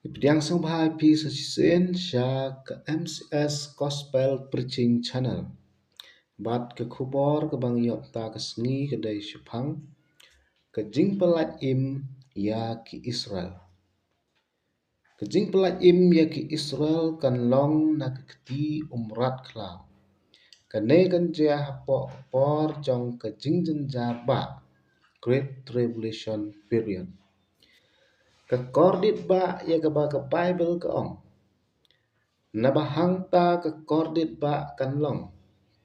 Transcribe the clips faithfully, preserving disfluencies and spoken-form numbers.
Pdiang sngewbha ïa phi sa shisien sha ka M C S Gospel Preaching Channel. Bad ka khubor kaba ngi ïoh mynta ka sngi ka dei shaphang ka jingpyllait im ïa ki Israel. Ka jingpyllait im ïa ki Israel kan long na ka kti u mrad khlaw. Kane kan jia hapoh ka por jong ka jingjynjar bah, Great Tribulation Period. Ka kordit bah ïa kaba ka Baibl ka ong, naba hangta ka kordit bah kan long,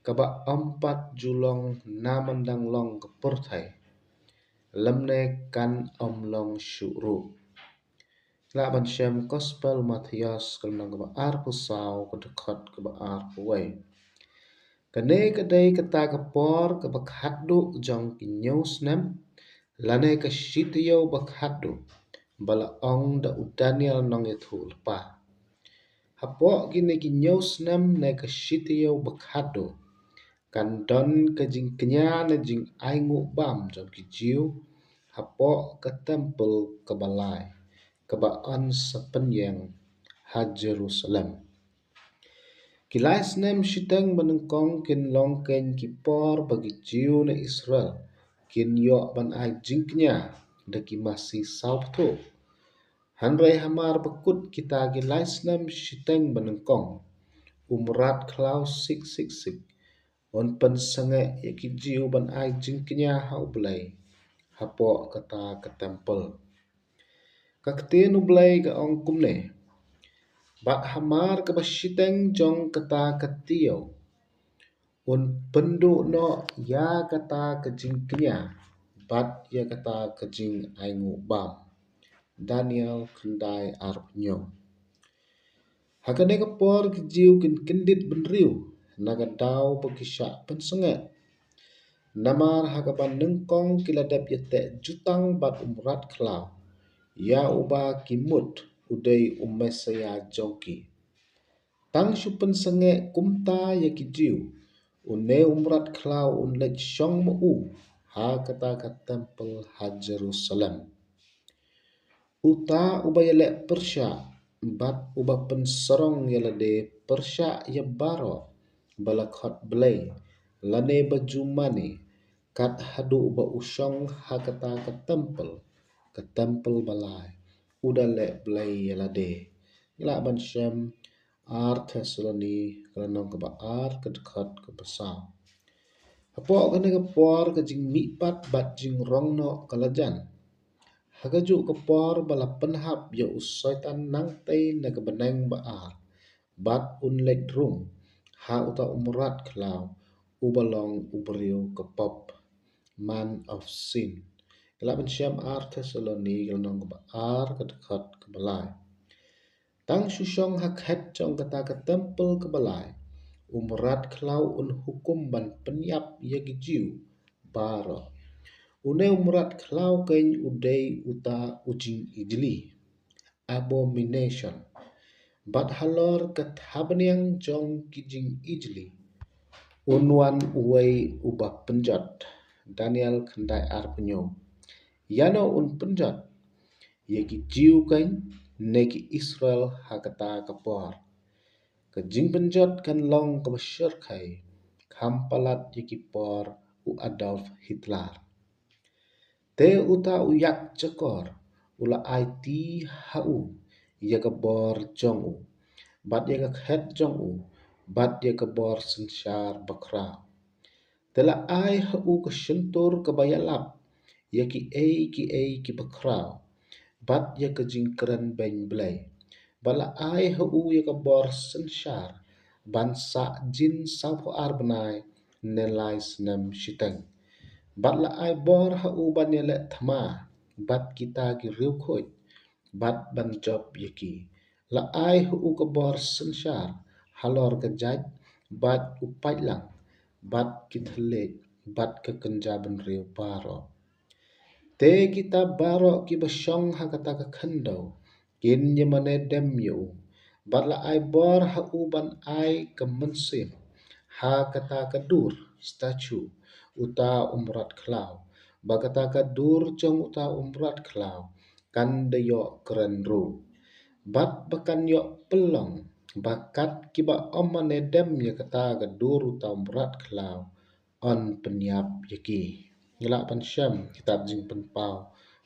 kaba ym pat ju long namar dang long ka pyrthei, lymne kan ym long shuh ruh. Lah ban shem Gospel Mathaios ka lynnong kaba arphew saw, ka dkhot kaba arphew wei. Kane ka dei kata ka por kaba khatduh jong ki hynñiew snem, lane ka shi taïew ba khatduh, ba la ong da u Daniel nongïathuhlypa. Hapoh kine ki hynñiew snem ne ka shi taïew ba khatduh, kan don ka jingkñia ne jingainguh bam jong ki Jiw hapoh ka temple kaba lai, kaba yn sa pynïeng ha Jerusalem. Ki lai snem shiteng ba nyngkong kin long kein ki por ba ki Jiw ne Israel kin ïoh ban ai jingkñia da ki masi sawphew. Hynrei hamar ba kut kita ki lai snem shiteng ba nyngkong, u mrad khlaw six six six un pynsangeh ïa ki Jiw ban ai jingkñia ha U Blei hapoh kata ka temple. Ka ktien U Blei ka ong kumne: Bad hamar kaba shiteng jong kata ka taïew, un pynduh noh ïa kata ka jingkñia bad ïa kata ka jingainguh bam. Daniel khyndai arphew hynñiew. Ha kane ka por ki Jiw kin kyndit bynriew na ka daw ba ki shah pynsangeh. Namar ha kaba nyngkong ki la dep ïateh jutang bad u mrad khlaw, ïa uba ki mut u dei u Messaïah jong ki. Tang shu pynsangeh kumta ïa ki Jiw, une u mrad khlaw un leit shong ma u ha kata ka temple ha Jerusalem. Uta uba ïaleh pyrshah bad uba pynsarong ïa lade pyrshah ïa baroh ba la khot blei lane ba ju mane, kat haduh ba u shong ha kata ka temple, ka temple ba lai, u da leh blei ïa lade. Ngi lah ban shem Ar Thessaloni ka lynnong kaba ar, ka dkhot kaba saw. Hapoh kane ka por ka jingmihpat bad jingrong noh ka la jan. Ha kajuh ka por ba la pynhap ïa u Soitan nangtei na ka bneng ba ar, bad un leit rung ha uta u mrad khlaw uba long u briew ka pop, man of sin. Ngi lah ban shem Ar Thessaloni ka lynnong kaba ar, ka dkhot kaba lai. Tang shu shong ha khet jong kata ka temple kaba lai, u mrad khlaw un hukum ban pynïap ïa ki Jiw baroh. Une u mrad khlaw kein u dei uta u jingijli, abomination. Bad halor ka thabniang jong ki jingijli un wan uwei uba pynjot. Daniel khyndai arphew hynñiew. Ïano un pynjot? Ïa ki Jiw kein ne ki Israel ha kata ka por? Ka jingpynjot kan long kaba shyrkhei, kham palat ïa ki por u Adolf Hitler. Te uta u ïakjakor u la aiti ha u ïa ka bor jong u, bad ïa ka khet jong u, bad ïa ka bor synshar bakhraw. Te la ai ha u ka shyntur kaba ïalap ïa kiei kiei kiba khraw, bad ïa ka jingkren beiñ Blei. Bad la ai ha u ïa ka bor synshar ban sah jin sawphew ar bnai ne lai snem shiteng. Bad la ai bor ha u ban ïaleh thma bad kita ki riewkhuid, bad ban jop ïa ki. La ai ha u ka bor synshar halor ka jait, bad u paidlang, bad ki thylliej, bad ka kynja bynriew baroh. Te kita baroh kiba shong ha kata ka khyndew kin ïamane dem ïa u. Bad la ai bor ha u ban ai ka mynsiem ha kata ka dur, statue, uta u mrad khlaw, ba kata ka dur jong uta u mrad khlaw kan da ïoh kren ruh. bad ba kan ïoh pynlong ba kat kiba ym mane dem ïa kata ka dur uta u mrad khlaw yn pynïap ïa ki. Ngi lah ban shem kitab Jingpynpaw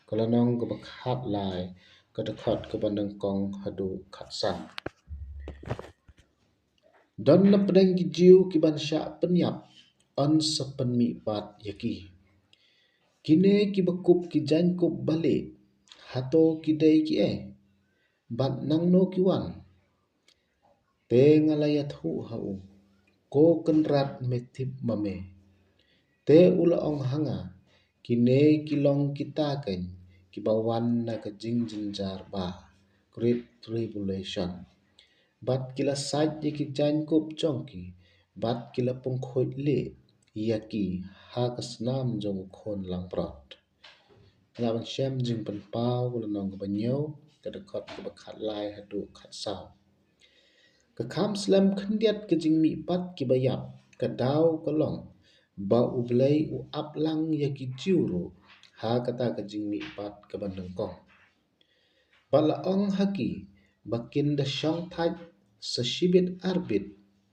ka lynnong kaba khatlai, ka dkhot kaba nyngkong haduh khatsan. Don na pdeng ki Jiw ki ban shah pynïap, yn sa pynmihpat ïa ki. Kine kiba kup ki jaiñkup balieh, hato ki dei kiei? Bad nangno ki wan? Te nga la ïathuh ha u, ko Kynrad, me tip ma me. Te u la ong ha nga, kine ki long kita keiñ kiba wan na ka jingjynjar ba, great tribulation. Bad ki la sait ïa ki jaiñkup jong ki, bad ki la pynkhuid lieh ïa ki ha ka snam jong u khun langbrot. Ngi lah ban shem Jingpynpaw ka lynnong kaba hynñiew, ka dkhot kaba khatlai haduh khatsaw. Ka kham slem khyndiat ka jingmihpat kiba ïap, ka daw ka long ba U Blei u ap lang ïa ki Jiw ruh ha kata ka jingmihpat kaba nyngkong. Bad la ong ha ki ba kin da shong thait sa shibit arbit,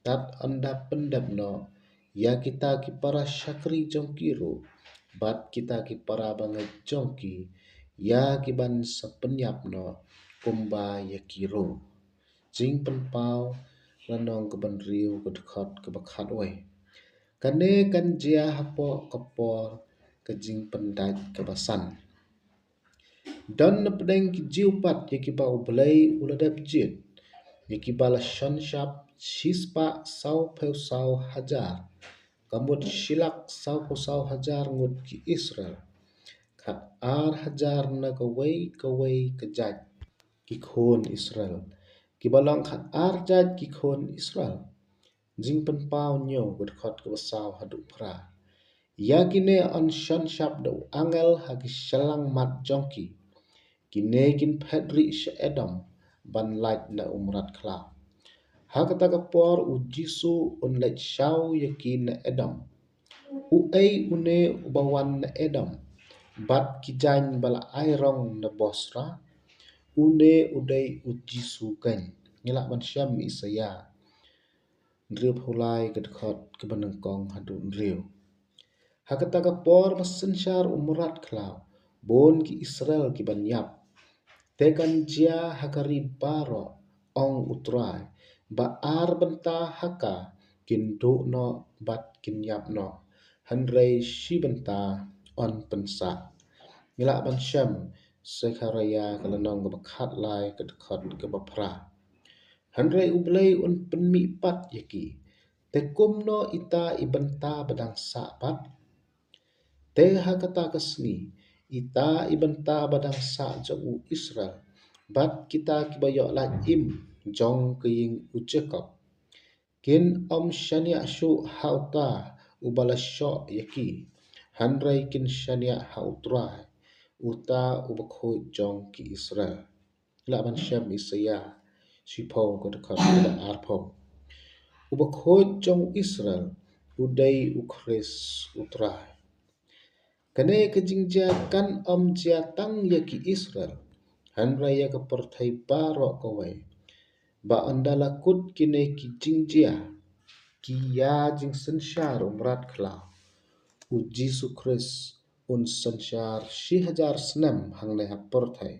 tad ynda pyndep noh ïa kita ki para shakri jong ki ruh, bad kita ki para bangeit jong ki, ïa ki ban sa pynïap noh kumba ïa ki ruh. Jingpynpaw lynnong kaba hynriew, ka dkhot kaba khatwei. Kane kan jia hapoh ka por ka jingpyndait kaba san. Don na pdeng ki Jiw pat ïa kiba U Blei u la dep jied, ïa kiba la shon shap shispah sawphew saw hajar, ka mut shilak sawphew saw hajar ngut ki Israel. Khat ar hajar na kawei kawei ka jait ki khun Israel, kiba long khat ar jait ki khun Israel. Jingpynpaw hynñiew, ka dkhot kaba saw haduh phra. Ïa kine yn shon shap da u angel ha ki shyllangmat jong ki. Kine kin phet rieh sha Edom ban lait na u mrad khlaw. Ha kata ka por U Jisu un leit shaw ïa ki na Edom. Uei une uba wan na Edom bad ki jaiñ ba la ai rong na Bosra? Une u dei U Jisu keiñ. Ngi lah ban shem Isaïah hynriewphew lai, ka dkhot kaba nyngkong haduh hynriew. Ha kata ka por ba synshar u mrad khlaw, bun ki Israel ki ban ïap. Te kan jia ha ka ri baroh, ong U Trai, ba ar bynta ha ka kin duh noh bad kin ïap noh, hynrei shi bynta yn pynsah. Ngi lah ban shem Sekharaïah ka lynnong kaba khatlai, ka dkhot kaba phra. Hynrei U Blei un pynmihpat ïa ki. Te kumno ita i bynta ba dang sah pat? Te ha kata ka sngi, ita i bynta ba dang sah jong u Israel, bad kita kiba ïoh lait im jong ka ïing u Jakob, kin ym shaniah shuh ha uta uba la shoh ïa ki, hynrei kin shaniah ha U Trai, uta uba khuid jong ki Israel. Lah ban shem Isaïah shiphew, ka dkhot kaba arphew. Uba khuid jong Israel u dei U Khrist U Trai. Kane ka jingjia kan ym jia tang ïa ki Israel, hynrei ïa ka pyrthei baroh kawei. Ba ynda la kut kine ki jingjia, ki ïa jingsynshar u mrad khlaw, U Jisu Khrist un synshar shi hajar snem hangne ha pyrthei.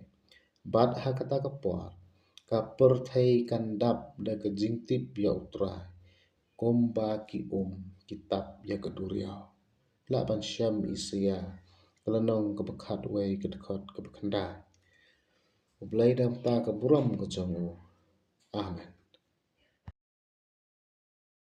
Bad ha kata ka por, ka pyrthei kan dap da ka jingtip ïa U Trai, kumba ki um ki tap ïa ka duriaw. Lah ban shem Isaïah ka lynnong kaba khatwei, ka dkhot kaba khyndai. U Blei da mynta ka burom ka jong u. Amen.